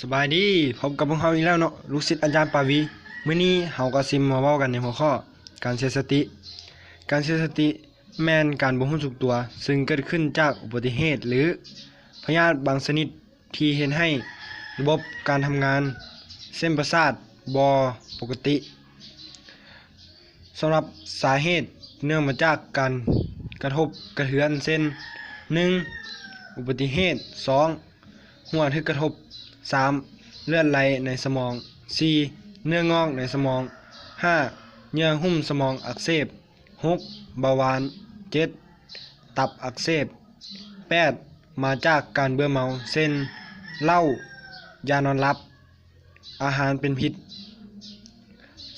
ສະບາຍດີ, ພົບກັບພວກເຮົາອີກແລ້ວເນາະ, ລູກສິດອາຈານປາວີ. ມື້ນີ້ເຮົາກໍຊິມາເວົ້າກັນໃນຫົວຂໍ້ການເສຍສະຕິ. ການເສຍສະຕິແມ່ນການບໍ່ຮູ້ສຶກຕົວ ຊຶ່ງເກີດຂຶ້ນຈາກອຸບັດຕິເຫດ ຫຼື ພະຍາດບາງຊະນິດທີ່ເຮັດໃຫ້ລະບົບການທຳງານເສັ້ນປະສາດບໍ່ປົກກະຕິ. ສຳລັບສາເຫດເນື່ອງມາຈາກການກະທົບກະເທືອນ ເຊັ່ນ ໜຶ່ງ ອຸບັດຕິເຫດ, ສອງ ຫົວຖືກກະທົບ, ສາມ ເລືອດໄຫຼໃນສະໝອງ, ສີ່ ເນື້ອງອກໃນສະໝອງ, ຫ້າ ເຍື່ອຫຸ້ມສະໝອງອັກເສບ, ຫົກ ເບົາຫວານ, ເຈັດ ຕັບອັກເສບ, ແປດ ມາຈາກການເບື່ອເມົາ ເຊັ່ນ ເຫຼົ້າ, ຢານອນຫຼັບ, ອາຫານເປັນພິດ.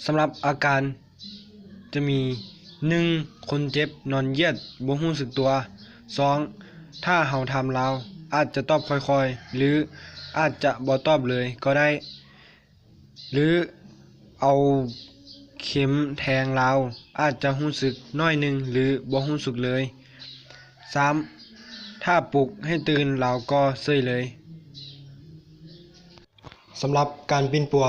ສຳລັບອາການຈະມີ ໜຶ່ງ ຄົນເຈັບນອນຢຽດບໍ່ຮູ້ສຶກຕົວ, ສອງ ຖ້າເຮົາຖາມລາວ ອາດຈະຕອບຄ່ອຍໆ ຫຼື ອາດຈະບໍ່ຕອບເລີຍກໍໄດ້ ຫຼື ເອົາເຂັມແທງລາວ ອາດຈະຮູ້ສຶກໜ້ອຍໜຶ່ງ ຫຼື ບໍ່ຮູ້ສຶກເລີຍ. ສາມ ຖ້າປຸກໃຫ້ຕື່ນ ລາວກໍເສີຍເລີຍ. ສຳລັບການປິ່ນປົວ,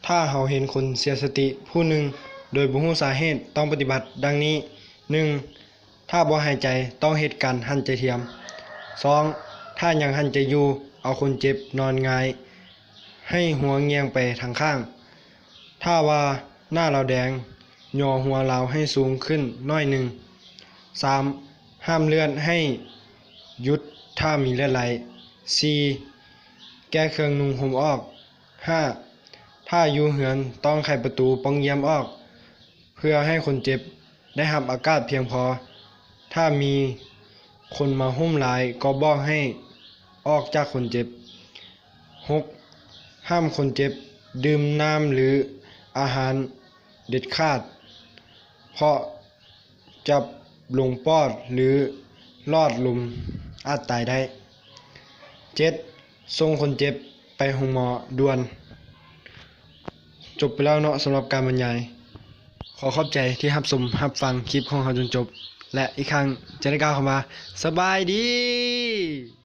ຖ້າເຮົາເຫັນຄົນເສຍສະຕິຜູ້ໜຶ່ງໂດຍບໍ່ຮູ້ສາເຫດ, ຕ້ອງປະຕິບັດດັ່ງນີ້: ໜຶ່ງ ຖ້າບໍ່ຫາຍໃຈ ຕ້ອງເຮັດການຫັນໃຈທຽມ. ສອງ ຖ້າຍັງຫັນໃຈຢູ່, ເອົາຄົນເຈັບນອນຫງາຍ ໃຫ້ຫົວງ່ຽງໄປທາງຂ້າງ. ຖ້າວ່າໜ້າລາວແດງ, ຍໍຫົວລາວໃຫ້ສູງຂຶ້ນໜ້ອຍໜຶ່ງ. ສາມ ຫ້າມເລືອດໃຫ້ຢຸດຖ້າມີເລືອດໄຫຼ. ສີ່ ແກ້ເຄື່ອງນຸ່ງຫົ່ມອອກ. ຫ້າ ຖ້າຢູ່ເຮືອນ, ຕ້ອງໄຂປະຕູປ່ອງຢ້ຽມອອກ ເພື່ອໃຫ້ຄົນເຈັບໄດ້ຮັບອາກາດພຽງພໍ. ຖ້າມີຄົນມາຫຸ້ມຫຼາຍ, ກໍບອກໃຫ້ອອກຈາກຄົນເຈັບ. ຫົກ ຫ້າມຄົນເຈັບດື່ມນ້ຳ ຫຼື ອາຫານເດັດຂາດ, ເພາະ ຈັບລົງປອດ ຫຼື ຫຼອດລົມ ອາດຕາຍໄດ້. ເຈັດ ສົ່ງຄົນເຈັບໄປໂຮງໝໍດ່ວນ. ຈົບໄປແລ້ວເນາະ ສຳລັບການບັນຍາຍ. ຂໍຂອບໃຈທີ່ຮັບຊົມຮັບຟັງຄລິບຂອງເຮົາຈົນຈົບ ແລະ ອີກຄັ້ງຈະໄດ້ກ່າວຄຳວ່າ ສະບາຍດີ.